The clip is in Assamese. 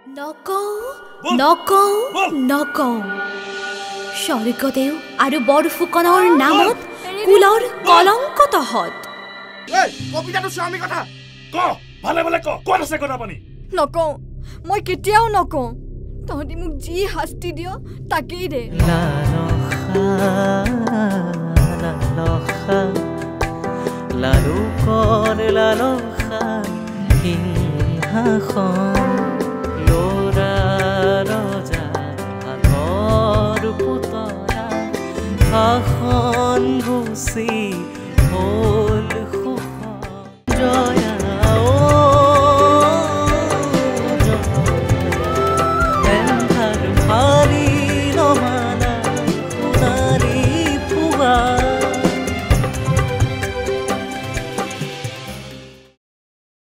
নকওঁ, নকওঁ, নকওঁ। স্বৰ্গদেউ আৰু বৰফুকনৰ নামত কুলৰ কলংক তহঁত। কবিতাটো স্বামী কথা ক, ভালে ভালে ক, ক'ত আছে গদাপাণি? নকওঁ, মই কেতিয়াও নকওঁ। তহঁতি মোক যি শাস্তি দিয় তাকেই দে। লালুকৰ লালসা সিংহাসন, ল'ৰা ৰজা হাতৰ পুতলা, শাসন গুচি